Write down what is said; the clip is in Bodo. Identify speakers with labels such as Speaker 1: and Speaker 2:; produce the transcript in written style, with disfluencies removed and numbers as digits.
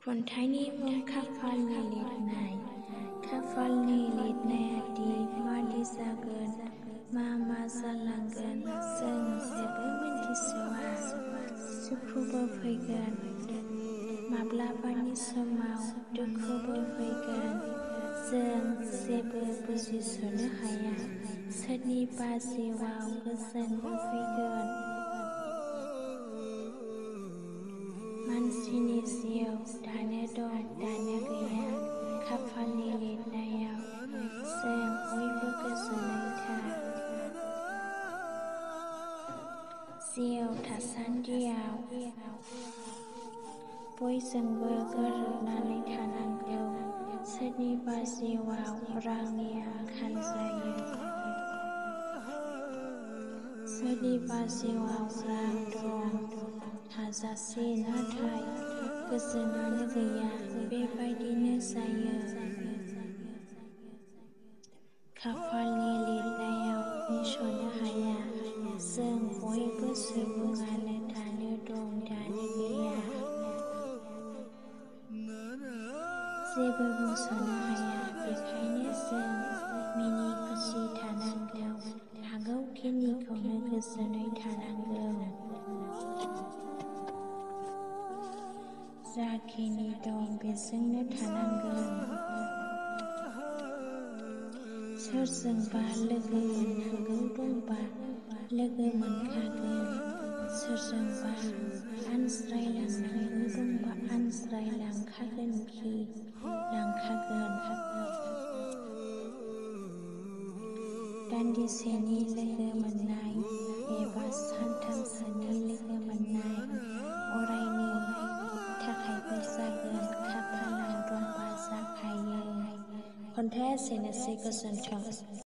Speaker 1: खन्थाइनि मुं खाफालनि लिरनाय। खाफालनि लिरनायादि मादि जागोन, मा जालांगोन जों जेबो मिन्थिस'आ। सुखुबो फैगोन, माब्लाबानि समाव दुखुबो फैगोन, जों जेबो बुजिस'नो हाया। सोरनिबा जिउआव गोजोनबो फैगोन। मानसिनि जिउ दानो दं दानो गैया, खाफालनि लिरनायाव जों बयबो गोजोनै था। जिउ थासान्दियाव बयजोंबो गोरोबनानै थानांगौ। सोरनिबा जिउआव रांनि आंखाल जायो। सोरनिबा जिउआव रां दं हाजासे नाथाय गोजोनानो गैया, बेबायदिनो जायो। खाफालनि लिरनायाव बुंस'नो हाया। जों बयबो सुबुङानो दानो दं दानो गैया। जेबो बुंस'नो हाया, बेखायनो जों मिनि खुसि थानांगौ। हागौखिनिखौनो गोजोनै थानांगौ। जाखिनि दं बेजोंनो थानांगौ। सोरजोंबा लोगो मोननांगौ दंबा लोगो मोनखागोन। सोरजोंबा आनज्रायलांनांगौ दंबा आनज्रायलांखागोनखि लांखागोन। दान्दिसेनि लोगो मोननाय एबा सानथामसोनि लोगो मोननाय अरायनि थाखायबो जागोन। खाफालाव दंबा जाखायो। खन्थाइया एसेनोसै, गोजोन्थों।